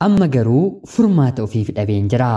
Amma garuu furmaata ofiif dhabeen jira.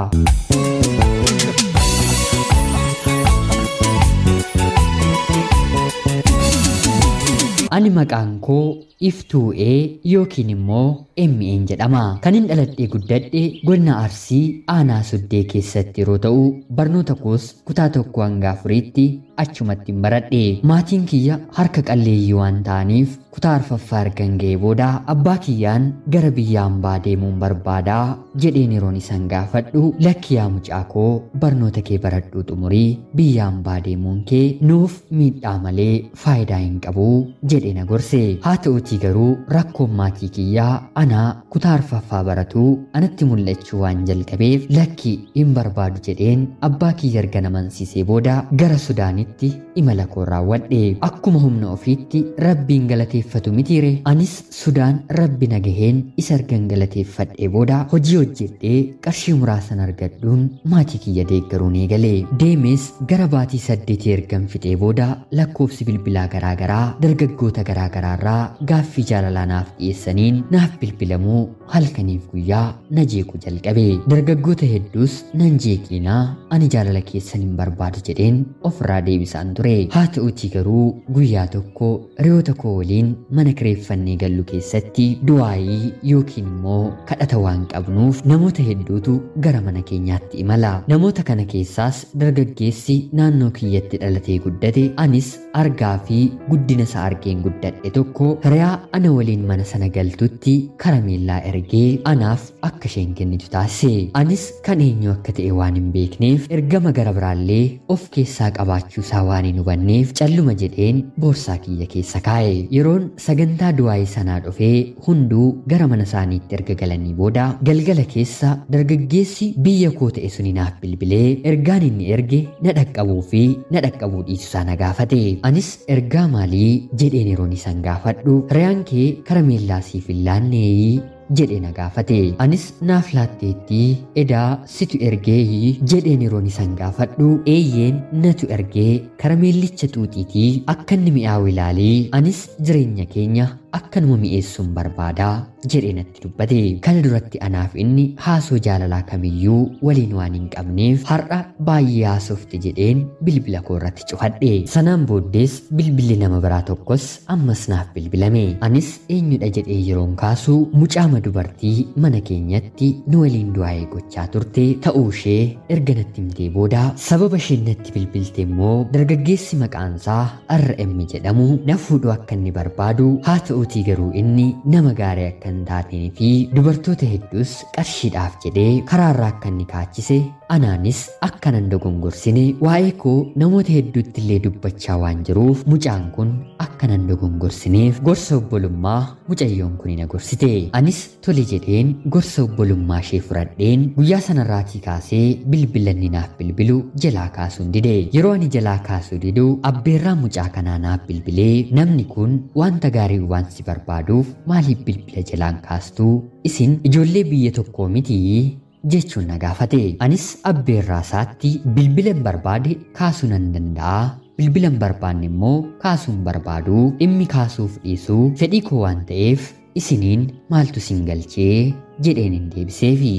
Ani maqaan koo Iftuu'ee yookiin immoo ME'n jedhama. Kan hin dhaladhee guddadhe godina Arsii aanaa Suddee keessatti yeroo ta'u, barnoota koos kutaa 1 hanga 4tti achumatti hin baradhe. Maatiin kiyya harka qalleeyyii waan ta'aniif kutaa arfaffaa ergan ga'ee booda abbaa kiyyaan gara biyya hambaa deemuun barbaadaa jedheen yeroon isaan gaafadhu, lakki yaa mucaa koo, barnoota kee baradhuu xumurii biyya hambaa deemuun kee nuuf miidhaa malee faayidaa hin qabu jedhee na gorse. Haa ta'uutii garuu rakkoon maatii kiyyaa anaa kutaa arfaffaa baratuu anatti mul'achuu waan jalqabeef, lakki hin barbaadu jedheen abbaa kiyya erga na amansiisee booda gara Sudaanitti imala koo raawwadhe. Akkuma humna ofiitti Rabbiin galateeffatu mitiire, anis Sudaan Rabbi na gaheen isa ergan galateeffadhee booda hojii hojjedhee qarshii muraasan argadhuun maatii kiyya deeggaruun eegale. Deemes gara baatii 8 ergan fixee booda lakkoofsi bilbilaa garaagaraa dargaggoota garaagaraarraa gaaffii jaalalaa naaf dhiyeessaniin naaf bilbilamuu halkaniif guyyaa na jeequu jalqabe. Dargaggoota hedduus nan jeeqiinaa, ani jaalala keessan hin barbaadu jedheen ofirraa deebisaan ture. Haa ta'uutii garuu guyyaa tokko hiriyoota koo waliin mana kireeffannee gallu keessatti du'aayii yookiin immoo kadhata waan qabnuuf namoota hedduutu gara mana keenyaatti imala. Namoota kana keessaas dargaggeessi naannoo kiyyatti dhalatee guddate, anis argaa fi guddina isaa argeen guddadhe tokko, hiriyaa ana waliin mana sana galtutti karameellaa ergee anaaf akka isheen kennitu taasise. Anis kan eenyu akka ta'e waan hin beekneef, ergama gara biraallee of keessaa qabaachuu isaa waan hin hubanneef, calluma jedheen boorsaa kiyya keessa kaa'e. Yeroon sagantaa du'aayii sanaa dhufee hunduu gara mana isaaniitti erga galanii booda galgala keessa dargaggeessi biyya koo ta'e suni naaf bilbilee ergaan inni erge na dhaqqabuu fi na dhaqqabuu dhiisuu isaa na gaafate. Anis ergaa maalii jedheen yeroon isaan gaafadhu, hiriyaan kee karameellaa siif hin laanneeyii jedhee na gaafate. Anis naaf laatteettii, edaa situ ergeeyi jedheen yeroon isaan gaafadhu, eeyyeen natu ergee, karameellicha xuuxiitii akka inni mi'aawu ilaalii, anis jireenya keenya akkanuma mi'eessuun barbaadaa jedhee natti dubbate. Kana duratti anaaf inni haasoo jaalalaa kamiyyuu waliin waan hin qabneef har'a baay'ee haasofte jedheen bilbila koo irratti cufadhe. Sanaan booddees bilbilli nama biraa tokkos ammas naaf bilbilame. Anis eenyudha jedhee yeroon kaasu mucaama dubartii mana keenyatti nu waliin du'aa'ee gochaa turte ta'uu ishee erga natti himtee booda, sababa isheen natti bilbilte immoo dargaggeessi maqaansaa RM jedhamu na fuudhuu akka inni barbaadu, haa ta'uutii garuu inni nama gaarii akka hin taatee fi dubartoota hedduus qarshiidhaaf jedhee karaarraa akka inni kaachise, anaanis akka nan dogongorsine waa'ee koo namoota hedduutti illee dubbachaa waan jiruuf mucaan kun akka nan dogongorsineef gorsa obbolummaa mucayyoon kun na gorsite. Anis tole jedheen gorsa obbolummaa ishee fudhadheen guyyaa sanarraatii kaasee bilbilanni naaf bilbilu jalaa kaasuun dide. Yeroo ani jalaa kaasuu didu abbeerraa mucaa kanaa naaf bilbilee, namni kun wanta gaarii waan si barbaaduuf maaliif bilbila jalaan kaastuu, isin ijoollee biyya tokkoo mitii jechuun na gaafate. Anis abbeerraa isaatti bilbila hin barbaade kaasuu nan danda'a. Bilbila hin barbaanne immoo kaasuu hin barbaadu. Dhimmi kaasuuf dhiisuu fedhii koo waan ta'eef isiniin maaltu isin galchee jedheen hin deebiseefi.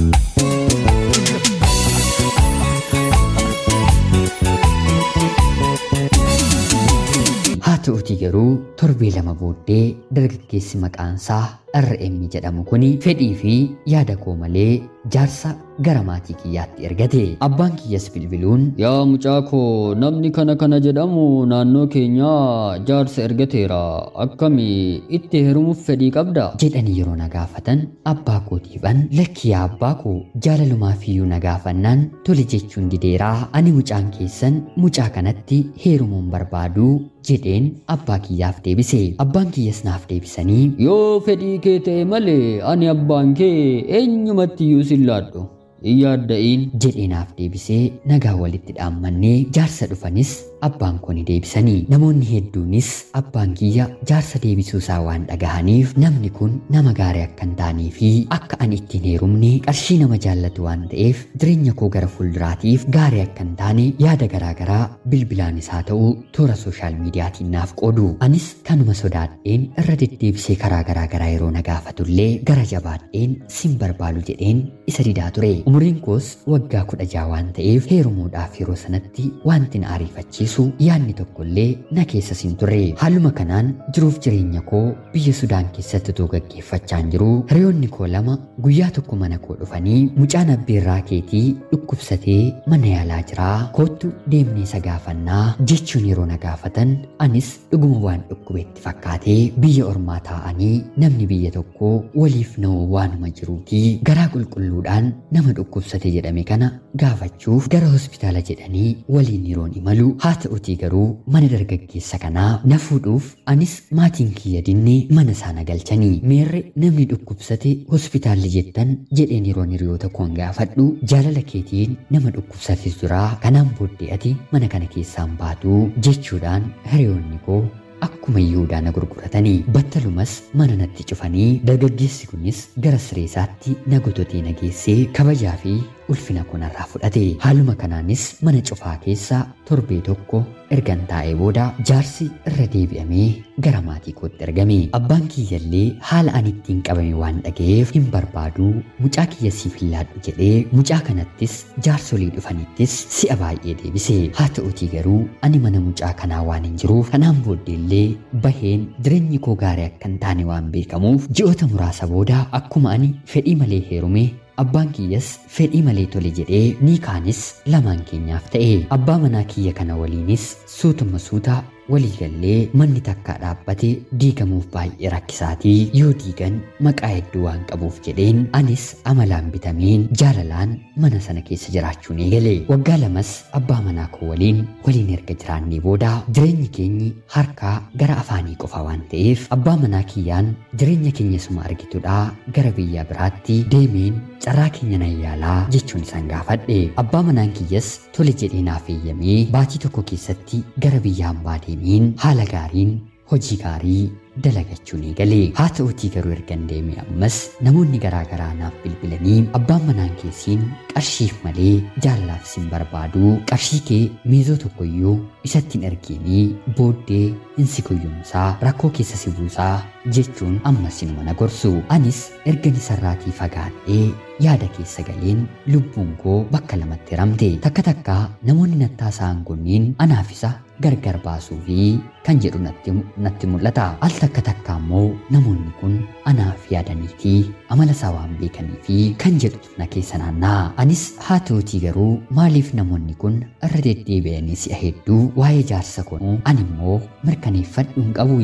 Haa ta'uutii garuu torbee 2 booddee dargaggeessi maqaansaa RM jedhamu kuni fedhii fi yaada koo malee jaarsa gara maatii kiyyaatti ergate. Abbaan kiyyas bilbiluun, yaa mucaa koo, namni kana kana jedhamu naannoo keenyaa jaarsa ergateera, akkami, itti heerumuuf fedhii qabda? jedhanii yeroo na gaafatan, abbaa kootiifan lakki yaa abbaa koo, jaalalumaaf iyyuu na gaafannaan tole jechuun dideeraa, ani mucaan keessan mucaa kanatti heerumuun barbaadu jedheen abbaa kiyyaaf deebise. Abbaan kiyyas naaf deebisanii, yoo fedhii kee ta'e malee ani abbaan kee eenyumatti iyyuu sin laadhu, hin yaadda'iin jedhee naaf deebisee nagaa walitti dhaammannee jaarsa dhufanis abbaan koo ni deebisanii. Namoonni hedduunis abbaan kiyya jaarsa deebisuu isaa waan dhagahaniif namni kun nama gaarii akka hin taanee fi akka ani ittiin heerumne qarshii nama jaallatu waan ta'eef jireenya koo gara fuulduraatiif gaarii akka hin taane yaada garaagaraa bilbilaanis haa ta'u toora sooshaal miidiyaatiin naaf qoodu. Anis kanuma sodaadheen irra deddeebisee karaa garaagaraa yeroo na gaafatullee gara jabaadheen sin barbaadu jedheen isa didaa ture. Umuriin koos waggaa 16 waan ta'eef heerumuudhaaf yeroo sanatti wanti na ariifachiisu yaadni tokkollee na keessa hin turre. Haaluma kanaan jiruuf jireenya koo biyya Sudaan keessatti utuu gaggeeffachaa jiru hiriyoonni koo lama guyyaa tokko mana koo dhufanii mucaan abbeerraa keetii dhukkubsatee mana yaalaa jira, koottu deemnee isa gaafannaa jechuun yeroo na gaafatan anis dhuguma waan dhukkubetti fakkaatee biyya ormaa taa'anii namni biyya tokkoo waliif na'u waanuma jiruutii garaa qulqulluudhaan nama dhukkubsate jedhame kana gaafachuuf gara hospitaala jedhanii waliin yeroon imalu. Haa ta'utii garuu mana dargaggeessa kanaa na fuudhuuf anis maatiin kiyya dinne mana sana galchanii. Meerre namni dhukkubsate hospitaalli jettan jedheen yeroon hiriyoota koon gaafadhu jaalala keetiin nama dhukkubsate jira, kanaan booddee ati mana kana keessaan baatu jechuudhaan hiriyoonni koo akkuma Yihudaa na gurguratanii. Battalumas mana natti cufanii dargaggeessi kunis gara siree isaatti na gototee na geessee kabajaa fi ulfina koo narraa fudhate. Haaluma kanaanis mana cufaa keessa torbee tokko ergan taa'ee booda jaarsi irra deebi'amee gara maatii kootti ergame. Abbaan kiyyallee haala ani ittiin qabame waan dhaga'eef hin barbaadu, mucaa kiyya siif hin laadhu jedhee mucaa kanattis jaarsolii dhufanittis si'a baay'ee deebise. Haa ta'utii garuu ani mana mucaa kanaa waan hin jiruuf kanaan booddeellee baheen jireenyi koo gaarii akka hin taane waan beekamuuf ji'oota muraasa booda akkuma ani fedhii malee heerume abbaan kiyyas fedhii malee tole jedhee ni kaanis lamaan keenyaaf ta'e. Abbaa manaa kiyya kana waliinis suutuma suuta walii gallee manni takkaa dhaabbate diigamuuf baay'ee rakkisaatii yoo diigan maqaa hedduu waan qabuuf jedheen anis amalaan bitameen jaalalaan mana sana keessa jiraachuun eegale. Waggaa lamas abbaa manaa koo waliin erga jiraannee booda jireenyi keenyi harkaa gara afaanii qofa waan ta'eef abbaa manaa kiyyaan jireenya keenya suma argitudhaa gara biyya biraatti deemeen carraa keenya nan yaalaa jechuun isaan gaafadhe. Abbaa manaan kiyyas tole jedhee naaf eeyyamee baatii tokko keessatti gara biyya hambaa deemeen haala gaariin hojii gaarii dalagachuun eegale. Haa ta'utii garuu ergan deeme ammas namoonni garaagaraa naaf bilbilanii abbaan manaan keessiin qarshiif malee jaalalaaf sin barbaadu, qarshii kee miizoo tokkoyyuu isatti hin ergiinii booddee hin si goyyomsaa, rakkoo keessa si buusaa jechuun ammas inuma na gorsu. Anis ergan isarraatii fagaadhee yaada keessa galeen lubbuun koo bakka lamatti ramte. Takka takka namoonni nattaasa'an kunniin anaaf isa gargar baasuu fi kan jedhu natti mul'ata. Al takka takka immoo namoonni kun anaaf yaadaniitii amala isaa waan beekanii fi kan jedhutu na keessa naanna'a. Anis haa ta'utii garuu maaliif namoonni kun irra deddeebi'anii si'a hedduu waa'ee jaarsa koo ani immoo mirkaneeffadhu hin qabu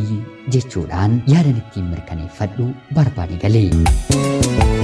jechuudhaan yaadan ittiin mirkaneeffadhu barbaade galee.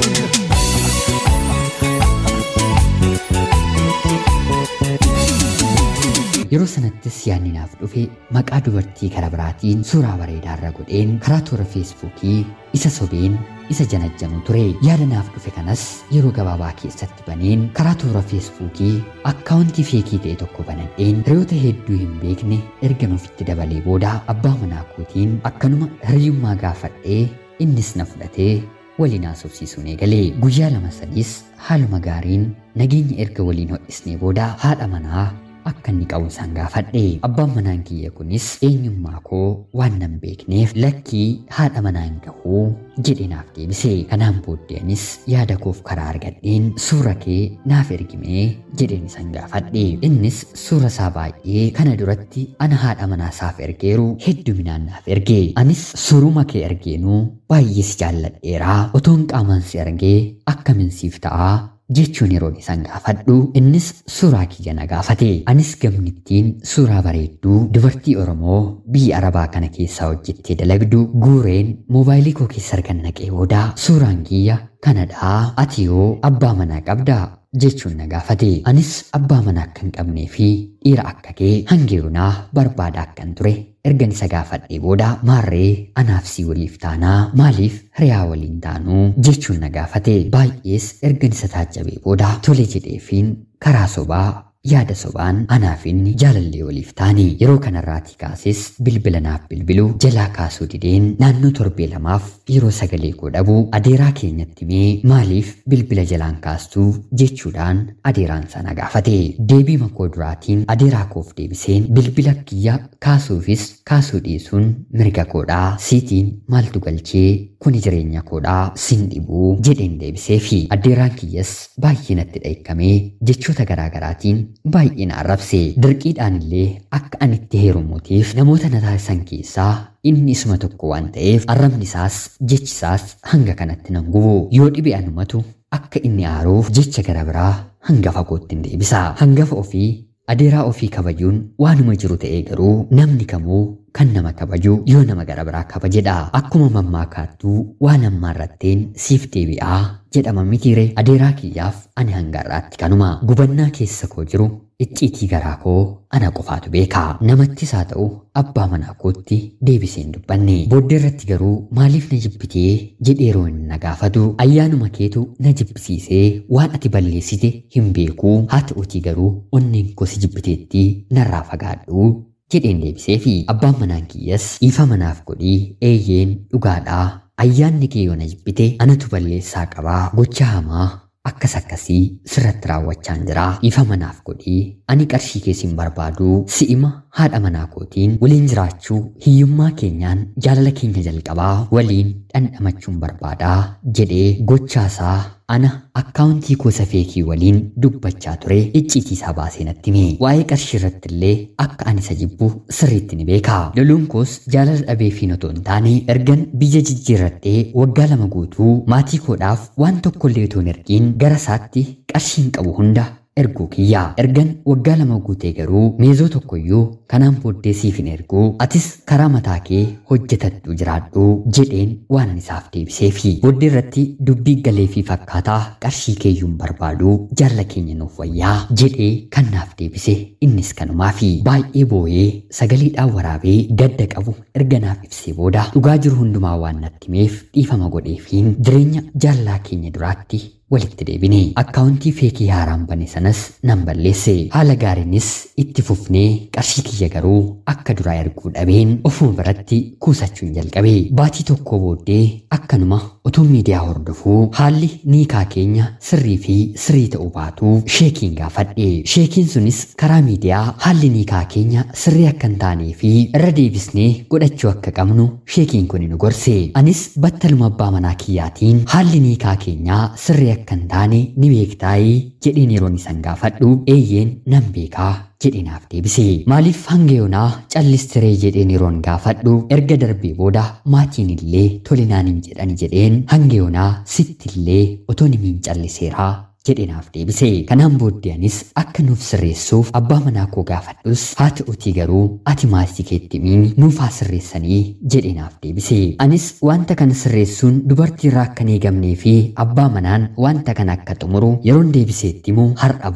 Yeroo sanattis yaadni naaf dhufe maqaa dubartii kara biraatiin suuraa bareedaa irra godheen karaa toora feesbuukii isa sobeen isa janajjanu ture. Yaada naaf dhufe kanas yeroo gabaabaa keessatti baneen karaa toora feesbuukii akkaawuntii feekii ta'e tokko banadheen hiriyoota hedduu hin beekne ergan ofitti dabalee booda abbaa manaa kootiin akkanuma hiriyummaa gaafadhee innis na fudhatee waliin haasofsiisuun eegale. Guyyaa 2-3 haaluma gaariin nageenya erga waliin hodhisnee booda haadha manaa akka inni qabu isaan gaafadhe. Abbaan manaan kiyya kunis eenyummaa koo waan nan beekneef lakkii haadha manaa hin gahuu jedhee naaf deebise. Kanaan booddee anis yaada koof karaa argadheen suura kee naaf ergimee jedheen isaan gaafadhe. Innis suura isaa baay'ee kana duratti ana haadha manaa isaaf ergeeru hedduminaan naaf erge. Anis suuruma kee ergeenuu baay'ee si jaalladheeraa, otoon qaamaan si argee akkamin siif ta'aa jechuun yeroo isaan gaafadhu innis suuraa kiyya na gaafate. Anis gamnittiin suuraa bareedduu dubartii Oromoo biyya Arabaa kana keessaa hojjettee dalagdu guureen moobaayilii koo keessa argan naqee booda suuraan kiyya kanadhaa, ati yoo abbaa manaa qabdaa jechuun na gaafate. Anis abbaa manaa akka hin qabnee fi dhiira akka kee hangeerunaa barbaada akkan ture ergan isa gaafadhee booda maarree anaaf si waliif taanaa maaliif hiriyaa waliin taanuu jechuun na gaafate. Baay'ees ergan isa taajjabee booda tole jedheefiin karaa sobaa Yaada sobaan anaaf inni jaalallee waliif taane. Yeroo kanarraatii kaases bilbila naaf bilbilu jalaa kaasuu dideen naannoo torbee 2 yeroo sagalee koo dhabu adeeraa keenyatti mee maaliif bilbila jalaan kaastuu jechuudhaan adeeraan sana gaafate. Deebii makoo duraatiin adeeraa koof deebiseen bilbila kiyya kaasuufis kaasuu dhiisuun mirga koodhaa, siitiin maaltu galchee, kuni jireenya koodhaa, sin dhibuu jedheen deebiseefi. Adeeraan kiyyas baay'ee natti dheekkamee jechoota garaagaraatiin baay'ee na arrabse. Dirqiidhaan illee akka ani itti heerumuutiif namoota na taasisan keessaa inni isuma tokko waan ta'eef arrabni isaas jechi isaas hanga kanatti nan gubu. Yoo dhibe anumatu akka inni aaruuf jecha gara biraa hangafa kootti hin deebisa. Hangafa ofii adeeraa ofii kabajuun waanuma jiru ta'ee garuu namni kamuu kan nama kabaju yoo nama gara biraa kabajedha. Akkuma mammaakaattuu waan ammaarratteen siif deebi'aa jedhama mitiire. Adeeraa kiyyaaf ani hanga har'aatti kanuma. Gubannaa keessa koo jiru icciitii garaa koo ana qofaatu beeka. Namattis haa ta'u abbaa manaa kootti deebisee hin dubbanne. Booddee irratti garuu maaliif na jibbitee jedhee yeroo inni na gaafatu ayyaanuma keetu na jibbisiisee waan ati balleessite hin beeku, haa ta'uutii garuu onneen koo si jibbiteetti narraa fagaadhu jedheen deebiseefi. Abbaan manaan kiyyas ifa manaaf godhii eeyyeen dhugaadhaa, ayyaanni kee yoo na jibbite anatu balleessaa qabaa, gocha hamaa akkas akkasii sirratti raawwachaan jira, ifa manaaf godhii, ani qarshii kee sin barbaadu, si'ima haadha manaa kootiin waliin jiraachuu, hiyyummaa keenyaan jaalala keenya jalqabaa waliin dhandhamachuun barbaadaa jedhee gochaasaa ana akkaawuntii gosa feekii waliin dubbachaa ture icciitii isaa baasee natti hime. Waa'ee qarshii irratti illee akka ani isa jibbu sirriitti ni beeka. Loluun koos jaalala dhabeefiin otoo hin taane ergan biyya jijjiirradhee waggaa 2 guutuu maatii koodhaaf waan tokkollee otoo hin ergiin gara isaatti qarshiin qabu hunda erguu kiyya. Ergan waggaa 2 guutee garuu meezoo tokkoyyuu kanaan booddee siif hin erguu, atis karaa mataa kee hojjetadhu jiraadhu jedheen waan ani isaaf deebiseefi. Booddee irratti dubbii galeefii fakkaataa qarshii keeyyuun barbaadu jaalala keenya nuuf wayyaa jedhee kan naaf deebise innis kanumaafi. Baay'ee boo'ee sagaleedhaan waraabee gadda qabu erga naaf ibsee booda dhugaa jiru hundumaa waan natti himeef dhiifama godheefiin jireenya jaalalaa keenya duraatti walitti deebine. Akkaawuntii feekii haaraan bane sanas nan balleesse. Haala gaariinis itti fufnee qarshii kiyya garuu akka duraa erguu dhabeen ofuma biratti kuusachuun jalqabe. Baatii tokko booddee akkanuma utuu miidiyaa hordofuu haalli niikaa keenya sirrii fi sirrii ta'uu baatu sheekiin gaafadhe. Sheekiin sunis karaa miidiyaa haalli niikaa keenya sirrii akka hin taanee fi irra deebisnee godhachuu akka qabnu sheekiin kun nu gorse. Anis battaluma abbaa manaa kiyyaatiin haalli niikaa keenyaa sirrii akka hin taane ni beektaayii jedheen yeroon isan gaafadhu eeyyeen nan beekaa jedhee naaf deebise. Maaliif hanga yoonaa callistiree jedheen yeroon gaafadhu erga darbee booda maatiin illee tole naan hin jedhani jedheen hanga yoonaa sitti illee otoo hin calliseeraa jedhee naaf deebise. Kanaan booddee anis akka nuuf sirreessuuf abbaa manaa koo gaafadhus haa ta'utii garuu ati maatii keetti himiin nuuf haa sirreessanii jedhee naaf deebise. Anis wanta kana sirreessuun dubartii irraa akka hin eegamnee fi abbaa manaan wanta kana akka xumuru yeroon deebiseetti himu har'a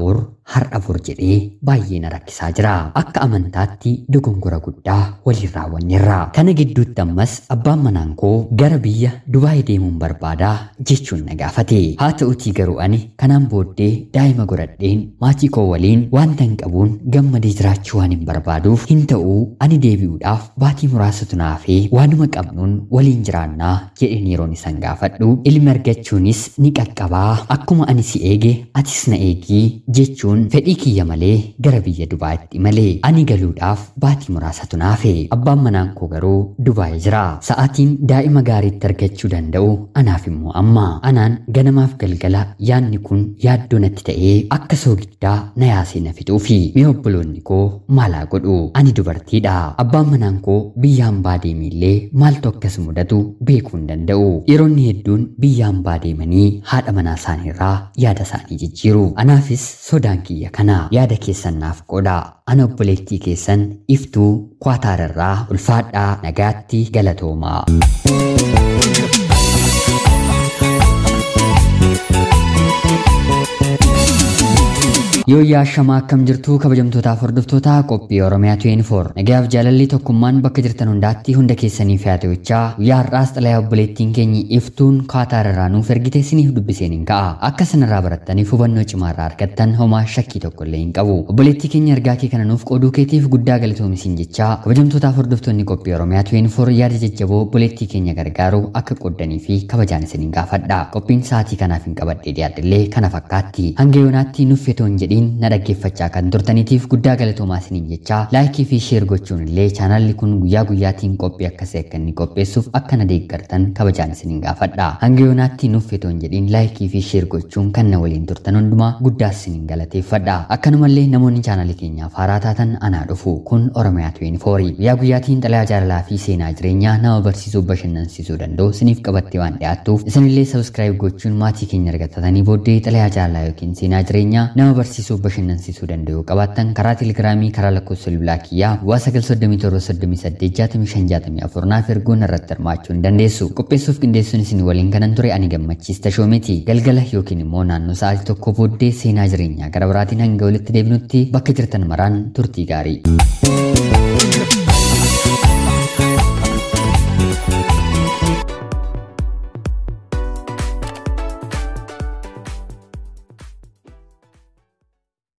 bor jedhee baay'ee na rakkisaa jira. Akka amantaatti dogongora guddaa waliin raawwanneerra. Kana gidduutti ammas abbaan manaan koo gara biyya Dubaay deemuun barbaadaa jechuun na gaafate. Haa ta'utii garuu ani kanaan booddee daa'ima godhadheen maatii koo waliin wanta hin qabuun gammadee jiraachuu waan hin barbaaduuf hin ta'uu, ani deebi'uudhaaf baatii muraasatu naafee waanuma qabnuun waliin jiraannaa jedheen yeroon isan gaafadhu ilmi argachuunis ni qaqqabaa, akkuma ani si eege atis na eegii jechuun fedhii kiyya malee gara biyya Dubaayitti malee ani galuudhaaf baatii muraasatu naafe. Abbaan manaan koo garuu Dubaay jira. Sa'aatiin daa'ima gaariitti argachuu danda'u anaaf immoo amma. Anaan ganamaaf galgala yaadni kun yaaddoo natti ta'ee akka soogiddaa na yaasee na fixuufi. Mee obboloonni koo maalaa godhu? Ani dubartiidha. Abbaan manaan koo biyya hambaa deemeellee maaltu akkas mudatu beekuu hin danda'u. Yeroonni hedduun biyya hambaa deemanii haadha manaa isaaniirraa yaada isaanii jijjiiru. Anaafis sodaan kiyya kana. Yaada keessan naaf qoodaa. Ana obboleettii keessan Iftuu Kwaataararraa ulfaadhaa nagaatti galatoomaa. Yoo yaashamaa akkam jirtu kabajamtootaaf hordoftoota qophii Oromiyaa 24 nagayaaf jaalalli tokkummaan bakka jirtan hundaatti hunda keessanii fe'atewichaa guyyaa har'aas xalayaa obboleettiin keenyi Iftuun Kaataar irraa nuuf ergite isiniif dubbiseen hin ka'a. Akka sanarraa barattaniif hubannoo cimaa irraa argattan homaa shakkii tokko illee hin qabu. Obboleettii keenya ergaa kee kana nuuf qooduu keetiif guddaa galatoomi siin jechaa kabajamtootaaf hordoftoonni qophii Oromiyaa 24 yaada jajjaboo obboleettii keenya gargaaru akka qooddanii fi kabajaan isiniin gaafadha. Qophiin sa'aatii kanaaf hin qabadhee dhiyaadhillee kana fakkaatti. Hanga yoonaatti nuuf fetoon jedhiin na dhaggeeffachaa kan turtaniitiif guddaa galatoomaa isiniin jechaa laayikii fi sheer gochuun illee chaanalli kun guyyaa guyyaatiin qophii akkasii akka inni qopheessuuf akka na deeggartan kabajaan isiniin gaafadha. Hanga yoonaatti nuuf fetoon jedhiin laayikii fi sheer gochuun kan na waliin turtan hundumaa guddaa isiniin galateeffadha. Akkanumallee namoonni chaanalii keenyaaf haaraa taatan anaa dhufu kun Oromiyaa 24 guyyaa guyyaatiin xalayaa jaalalaa fi seenaa jireenyaa nama barsiisuu bashannansiisuu danda'u isiniif qabattee waan dhiyaattuuf isinillee sabskiraayib gochuun maatii keenya argatanii booddee xalayaa jaalalaa yookiin seenaa jireenyaa nama barsiisuu bashannansiisuu danda'u qabaattan karaa telegiraamii karaa lakkoofsa bilbilaa kiyyaa waa 937 38 65 64 naaf erguun irratti hirmaachuu hin dandeessu. Qopheessuuf qindeessuun isin waliin kanan ture ani Gammachiis Tashoomeeti. Galgala yookiin immoo naannoo sa'aatii 1 booddee seenaa jireenyaa gara biraatiin hanga walitti deebinutti bakka jirtan maraan turtii gaarii.